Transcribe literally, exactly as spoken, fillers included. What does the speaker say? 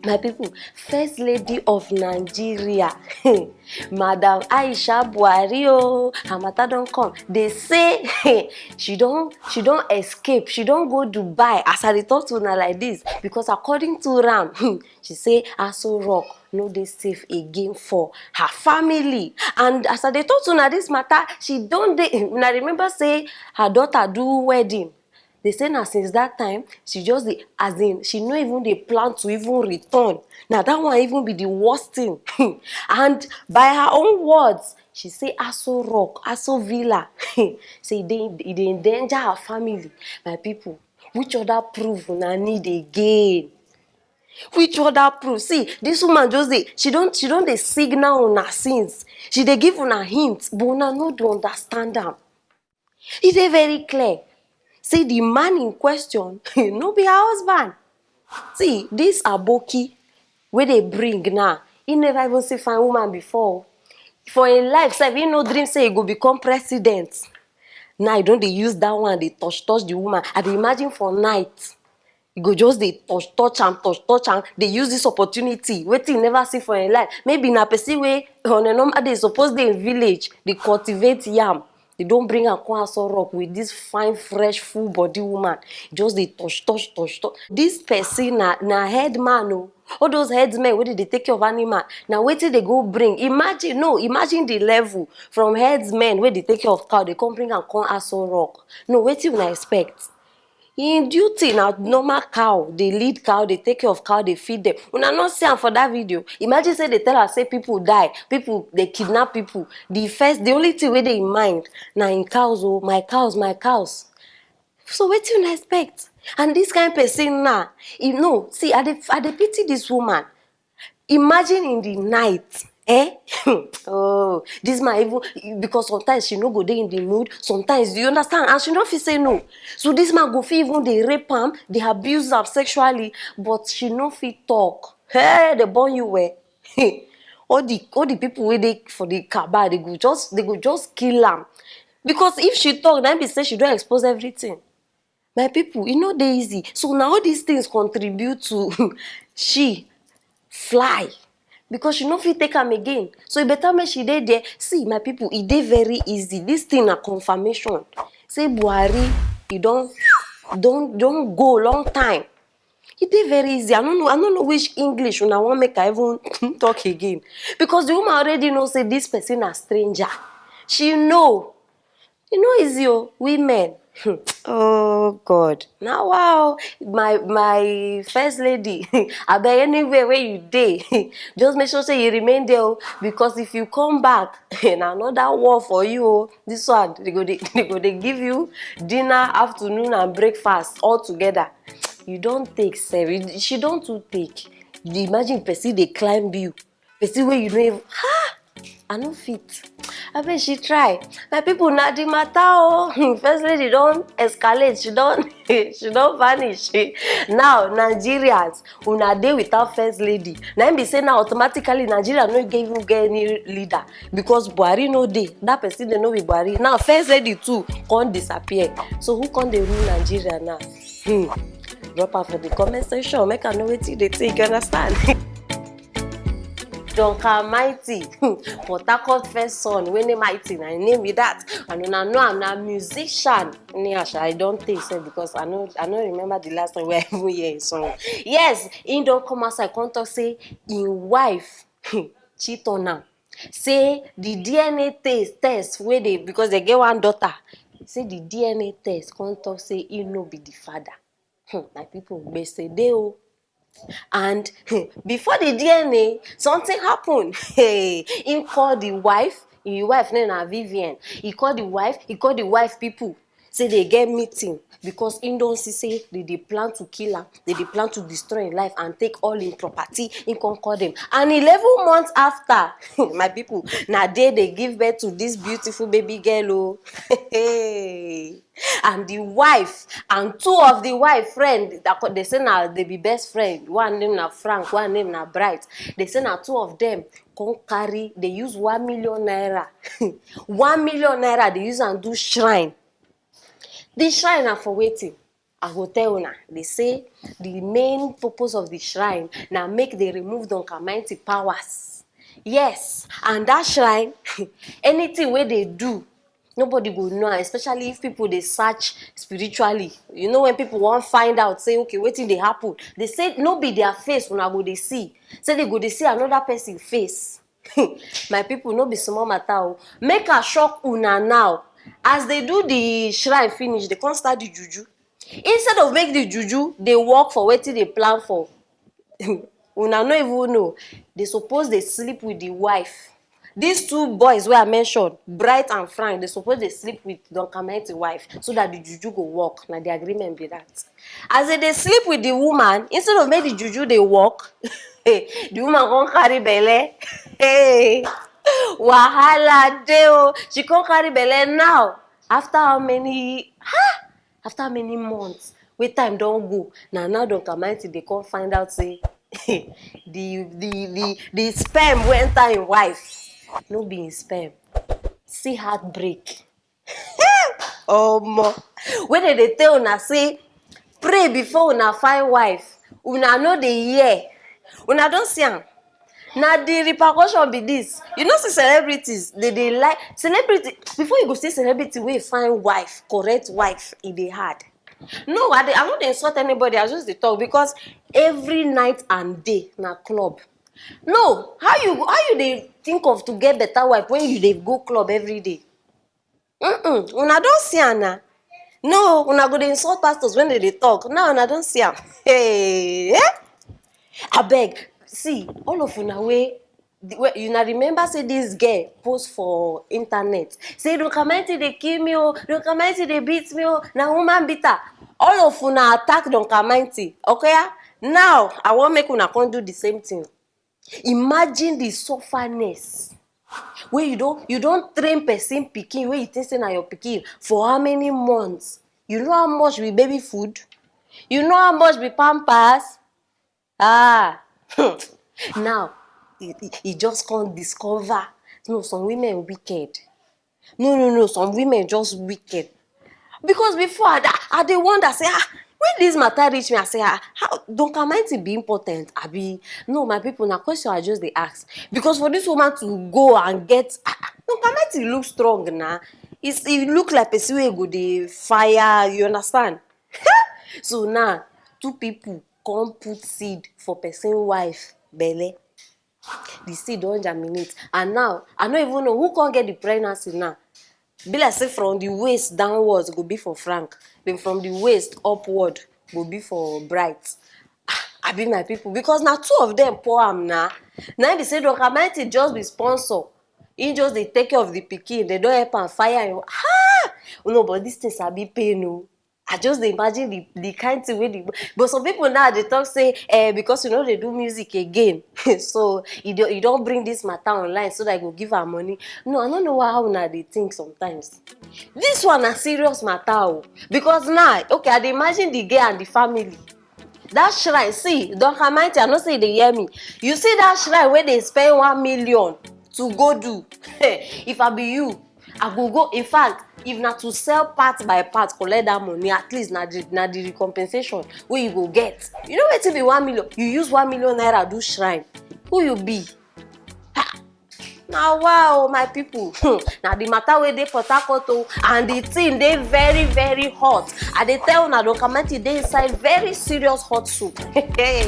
My people, first lady of Nigeria, Madam Aisha Buhari o, her matter don come. They say she don she don escape, she don go Dubai. As I dey talk to una like this, because according to am, she say Aso Rock no dey safe again for her family. And as I dey talk to una this matter, she don dey. Una remember say her daughter do wedding. They say na since that time she just dey, as in, she no even dey plan to even return. Na that one even be the worst thing. And by her own words, she say Aso Rock, Aso Villa, say e dey e dey endanger her family. My people, which other proof una need again? Which other proof? See, this woman just dey, she don she don dey signal una since. She dey give una hint, but una no dey understand am. E dey very clear say the man in question no be her husband. See, this aboki wey dey bring now, he never even see fine woman before. For im life sef, he no dream say he go become president. Now he don dey use that one dey touch touch the woman. I dey imagine for night, he go just dey touch touch am, touch touch am, dey use this opportunity, wetin he never see for im life. Maybe na person wey on a normal day suppose dey im village dey cultivate yam. They don bring am come Aso Rock with this fine, fresh, full body woman. Just dey touch touch touch touch. This person na na headman o. All those headsmen wey dey dey take care of animal, na wetin dey go bring. Imagine, no, imagine the level, from headsmen wey dey take care of cow, dey come bring am come Aso Rock. No, wetin una expect? Im duty na normal cow, dey lead cow, dey take care of cow, dey feed them. Una no see am for that video? Imagine say they tell her say people die, people dey kidnap people. The first, the only thing wey dey im mind na im cows o, my cows, my cows. So wetin una expect? And this kind person now, you know, see, I dey I dey pity this woman. Imagine in the night, eh? Oh, this man, even because sometimes she no go dey in the mood, sometimes, you understand, and she no fit say no. So this man go fit even dey rape am, dey abuse am sexually, but she no fit talk. Hey, they born you well. All the all the people wey dey for the cabal, they go just they go just kill am, because if she talk, na im be say she don expose everything. My people, e no dey easy. So na all these things contribute to she fly, because she no fit take am again. So e better make she dey there. See, my people, e dey very easy. This thing na confirmation say Buhari, e don don don go long time. E dey very easy. I no know I no know which English una wan make I even talk again, because the woman already know say this person na stranger. She know. E no easy o, women. Hmm. Oh God. Na wow. My my first lady, abeg, anywhere wey you dey, just make sure say you remain there o, because if you come back, na another war for you o. This one, they go dey they go dey give you dinner, afternoon and breakfast all together. You don take sef. You- She don too take. You imagine person dey climb you. Person wey you no even, ha! I no fit. Abeg, she try. My people, na the matter o. Hmm, first lady don escalate. She don she don vanish. Now Nigerians, una dey without first lady. Na im be say now automatically Nigeria no get even get any leader, because Buhari no dey. That person dey no be Buhari. Now first lady too come disappear. So who come dey rule Nigeria now? Hmm. Drop am for the comment section. Make I know wetin you dey think. You understand? Duncan Mighty, Port Harcourt first son, wey name Mighty, na im name be that. And una know am, na musician. Anyhow sha, I don tey sef, because I no I no remember the last time wey I even hear him song. Yes, he don come outside come talk say him wife cheat on am. Say the D N A test test wey dey, because they get one daughter, say the D N A test come talk say he no be the father. Hmm, my people, gbese dey o. And hmm, before the D N A, something happen. Hey, he call the wife. Him wife name na Vivian. He call the wife. He call the wife people. Say they get meeting, because he don see say they dey plan to kill am. They dey plan to destroy him life and take all him property. He come call them. And eleven months after, my people, na there they give birth to this beautiful baby girl o. Hey. And the wife and two of the wife friend, that co- they say na they be best friend. One name na Frank, one name na Bright. They say na two of them come carry, they use one million naira. One million naira they use and do shrine. The shrine na for wetin? I go tell una, they say the main purpose of the shrine na make they remove Don Kamaiti powers. Yes, and that shrine, anything wey they do, nobody go know am, especially if people dey search spiritually. You know, when people wan find out, say, okay, wetin dey happen? They say no be their face una go dey see, say they go dey see another person face. My people, no be small matter o. Make I shock una now. As they do the shrine finish, they come start the juju. Instead of make the juju dey work for wetin they plan for, una no even know. They suppose dey sleep with the wife. These two boys wey I mention, Bright and Frank, they suppose dey sleep with Don Kamaiti wife so that the juju go work. Na the agreement be that. As they dey sleep with the woman, instead of make the juju dey work, the woman come carry belle. Hey, wahala dey o. She come carry belle now. After how many, ha? After many months wey time don go, na now Don Kamaiti dey come find out say the the the the sperm wey enter im wife no be im sperm. See heartbreak. Omo, wey dem dey tell una say pray before una find wife, una no dey hear. Una don see am? Na the repercussion be this. You know, see, celebrities, they dey like celebrity. Before you go see celebrity wey find wife, correct wife, e dey hard. No, I, dey, I no dey insult anybody. I just dey talk because every night and day na club. No, how you how you dey think of to get better wife when you dey go club every day? Mm-mm, una don see am na. No, una go dey insult pastors when they dey talk. Now una don see am. Hey, eh? Abeg, see, all of una wey the- wey- una remember say this girl post for internet say, "Don Kamaiti dey kill me o, Don Kamaiti dey beat me o, na woman beat her." All of una attack Don Kamaiti. Okay, ah? Now I wan make una come do the same thing. Imagine the sufferness wey you don you don train person pikin wey you think say na your pikin for how many months? You know how much be baby food? You know how much be pampers? Ah, now e e- e just come discover. No, some women wicked. No, no, no, some women just wicked. Because before I, I dey wonder say, ah, when this matter reach me, I say, ah, how Don Kamaiti be important? Abi no, my people, na question I just dey ask. Because for this woman to go and get, ah, ah, Don Kamaiti look strong na. It's, e look like person wey go dey fire. You understand? So now two people come put seed for person wife belle. The seed don germinate, and now I no even know who come get the pregnancy now. Be like say from the waist downwards go be for Frank, then from the waist upward go be for Bright. Ah, I be my people, because na two of them pour am na. Na im be say Don Kamaiti just be sponsor. He just dey take care of the pikin. They don help am fire him. Ah, no, but this thing sabi pain o. I just dey imagine the the kind thing wey the but some people now dey talk say, eh, because you no dey do music again, so you don you don bring this matter online so that I go give am money. No, I no know why how una dey think sometimes. This one na serious matter o, because now, okay, I dey imagine the girl and the family. That shrine, see, Don Kamaiti, I know say you dey hear me. You see that shrine wey dey spend one million to go do? If I be you, I go go. In fact, if na to sell part by part, collect that money, at least na the na the recompensation wey you go get. You know wetin be one million? You use one million naira do shrine. Who you be? Ha! Na wa o, my people. Hmm, na the matter wey dey Port Harcourt o, and the thing dey very, very hot. I dey tell una, Don Kamaiti dey inside very serious hot soup. Hey.